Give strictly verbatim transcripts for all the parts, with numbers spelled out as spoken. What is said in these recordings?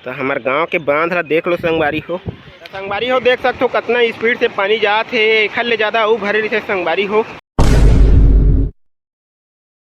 त हमर गांव के बांध ला देख लो संगवारी हो। त संगवारी हो, देख सकथो कतना स्पीड से पानी जात हे, एखर ले ज्यादा अउ भरे रहिथे संगवारी हो।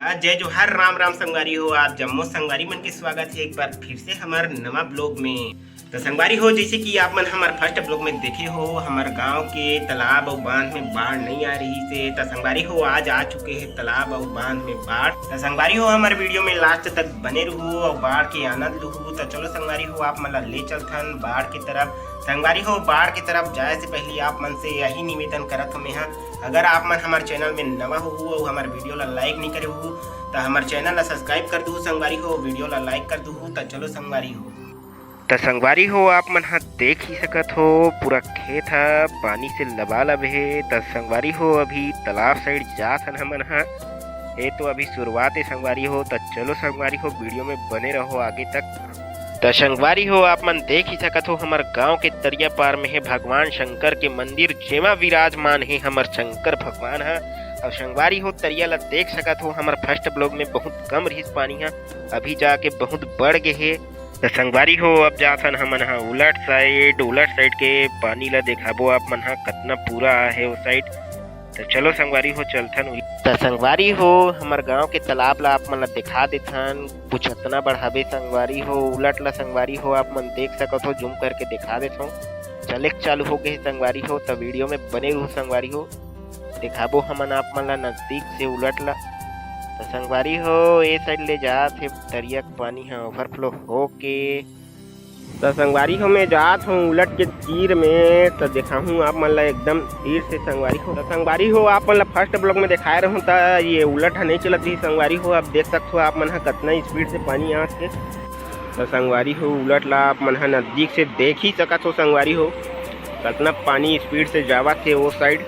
आज जय जोहार, राम राम संगवारी हो। आप जम्मो संगवारी मन के स्वागत हे एक बार फिर से हमर नवा ब्लॉग में। त संगवारी हो, जैसे कि आप मन हमर फर्स्ट ब्लॉग में देखे हो, हमर गांव के तालाब अउ बांध में बाढ़ नहीं आ रही से। त संगवारी हो, आज आ चुके हे तालाब अउ बांध में बाढ़। त संगवारी हो, हमर वीडियो में लास्ट तक बने रहू अउ बाढ़ के आनंद लुहू। त चलो संगवारी हो, आप मन ला ले चलथन बाढ़ के तरफ। संगवारी हो, बाढ़ के तरफ जाए से पहले आप मन से यही निवेदन करत हूँ मैं हा, अगर आप मन हमर चैनल में नवा हो अउ हमर वीडियो ला लाइक नहीं करे हो, त हमर चैनल ला सब्सक्राइब कर दू संगवारी हो, वीडियो ला लाइक कर दू। त चलो संगवारी हो। त संगवारी हो, आप मन ह देख ही सकत हो, पूरा खेत ह पानी से लबालब हे। त संगवारी हो, अभी तालाब साइड जात हन हमन ह। ये तो अभी शुरुआत हे संगवारी हो। त चलो संगवारी हो, वीडियो में बने रहो आगे तक। त संगवारी हो, आप मन देख ही सकत हो, हमर गांव के तरिया पार में हे भगवान शंकर के मंदिर, जेमा विराजमान हे हमर शंकर भगवान ह। अउ संगवारी हो, तरिया ला देख सकत हो, हमर फर्स्ट ब्लॉग में बहुत कम रहिस पानी ह, अभी जाके बहुत बढ़ गे हे। त संगवारी हो, अब जाथन हमन ह उलट साइड। उलट साइड के पानी ला देखाबो आप मन ह, कतना पूरा आहे ओ साइड। त चलो संगवारी हो, चलथन उल-, त संगवारी हो, हमर गांव के तालाब ला आप मन ला देखा देथन। कुछ अतना बढ़ाबे संगवारी हो, उलट ला संगवारी हो, आप मन देख सकत हो, जूम करके देखा देथों। चलेक चालू हो गए संगवारी हो, त वीडियो में बने रहू संगवारी हो। देखाबो हमन आप मन ला नजदीक से उलट ला। त संगवारी हो, ए साइड ले जात हे तरिया के पानी ह ओवरफ्लो होके। त संगवारी हो, मैं जात हूँ उलट के तीर में, त देखाहूँ आप मन ला एकदम तीर से संगवारी हो। त संगवारी हो, आप मन ला फर्स्ट ब्लॉग में देखाए रहूँ त ये उलट ह नहीं चलत रही संगवारी हो। अब देख सकत हो आप मन ह कतना स्पीड से पानी आत हे। त संगवारी हो, उलट ला आप मन ह नजदीक से देख ही सकत हो संगवारी हो, कतना पानी स्पीड से जावत हे ओ साइड।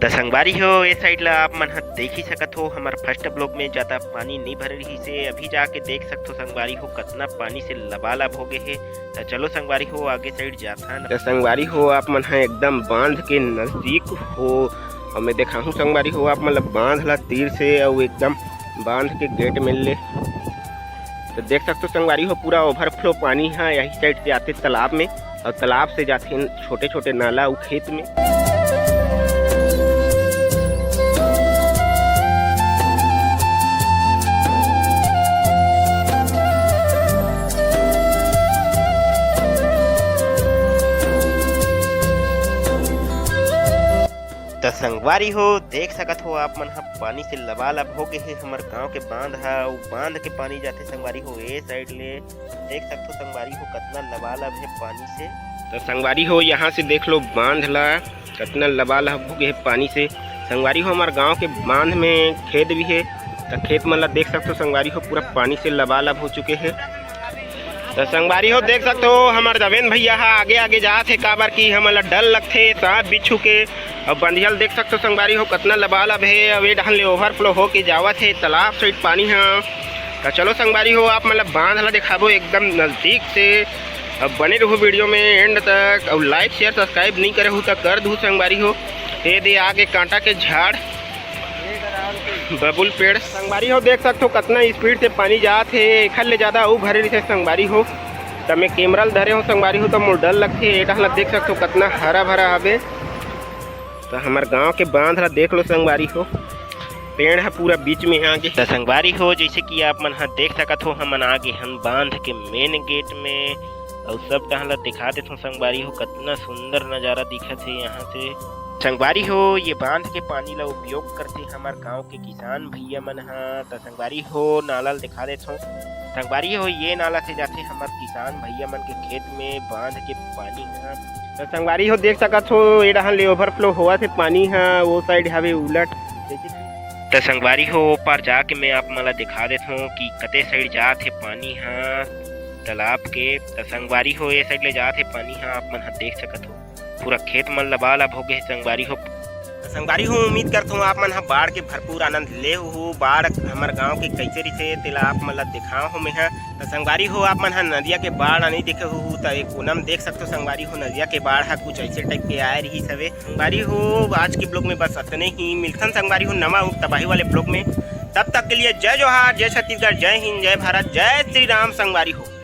त संगवारी हो, ए साइड ला आप मन ह देख ही सकत हो, हमर फर्स्ट ब्लॉक में ज्यादा पानी नहीं भरे रहिस हे। अभी जाके देख सकत हो संगवारी हो, कतना पानी से लबालब हो गए हे। त चलो संगवारी हो, आगे साइड जाथन। त संगवारी हो, आप मन ह एकदम बांध के नजदीक हो, अउ मैं देखाहूँ संगवारी हो आप मन ल बांध ला तीर से, अउ एकदम बांध के गेट में ले। त देख सकत हो संगवारी हो, पूरा ओवरफ्लो पानी ह यही साइड से आथे तालाब में, अउ तालाब से जाथे छोटे-छोटे नाला अउ खेत में। त संगवारी हो, देख सकत हो आप मन ह, पानी से लबालब हो गए हे हमर गांव के बांध ह। अउ बांध के पानी जाथे संगवारी हो ए साइड ले। देख सकत हो संगवारी हो, कतना लबालब हे पानी से। त संगवारी हो, यहाँ से देख लो बांध ला, कतना लबालब हो गए हे पानी से। संगवारी हो, हमर गांव के बांध में खेत भी हे, त खेत मन ला देख सकत हो संगवारी हो, पूरा पानी से लबालब हो चुके हे। त संगवारी हो, देख सकत हो, हमर दवेन भैया ह आगे आगे जात हे, काबर कि हमन ला डर लगथे सांप बिच्छू के। अउ बंधिया ल देख सकत हो संगवारी हो, कतना लबालब हे। अउ ए डहन ले ओवरफ्लो होके जावत हे तालाब साइड पानी ह। त चलो संगवारी हो, आप मन ला बांध ला देखाबो एकदम नजदीक से। अब बने रहू वीडियो में एंड तक। अउ लाइक, शेयर, सब्सक्राइब नहीं करे हो त कर दू संगवारी हो। ए दे आगे कांटा के झाड़, बबुल पेड़। संगवारी हो, देख सकत हो कतना स्पीड से पानी जात हे, एखर ले ज्यादा अउ भरे रहिथे संगवारी हो। त मैं कैमरा ल धरे हो संगवारी हो, त मोर डर लगथे। ए डहन ल देख सकत हो कतना हरा भरा हवे। त हमर गांव के बांध ला देख लो संगवारी हो, पेड़ ह पूरा बीच में आगे। त संगवारी हो, जैसे कि आप मन ह देख सकत हो, हमन आगे हन बांध के मेन गेट में। अउ सब डहन ला दिखा देथों संगवारी हो, कतना सुंदर नजारा दिखत हे यहाँ से। संगवारी हो, ये बांध के पानी ला उपयोग करथे हमर गांव के किसान भैया मन ह। त संगवारी हो, नाला ल दिखा देथों। संगवारी हो, ये नाला से जाथे हमर किसान भैया मन के खेत में बांध के पानी ह। त संगवारी हो, देख सकत हो, ए डहन ले ओवरफ्लो होवत हे पानी ह, ओ साइड हवे उलट। त संगवारी हो, ओ पार जाके मैं आप मन ला दिखा देथों कि कते साइड जात हे पानी ह तालाब के। त संगवारी हो, ए साइड ले जात हे पानी ह, आप मन ह देख सकत हो, पूरा खेत मन लबालब हो गए हे संगवारी हो। त संगवारी हो, उम्मीद करत हूँ आप मन ह बाढ़ के भरपूर आनंद ले हो। बाढ़ हमर गांव के कैसे रहिथे, तेला आप मन ला दिखाव हो मैं ह। त संगवारी हो, आप मन ह नदिया के बाढ़ नहीं देखे हो, त एक कोना म देख सकत हो संगवारी हो, नदिया के बाढ़ ह कुछ ऐसे टाइप के आए रहिस हवे। संगवारी हो, आज के ब्लॉग में बस अतने ही। मिलथन संगवारी हो नवा तबाही वाले ब्लॉग में। तब तक के लिए जय जोहार, जय छत्तीसगढ़, जय हिंद, जय भारत, जय श्री राम संगवारी हो।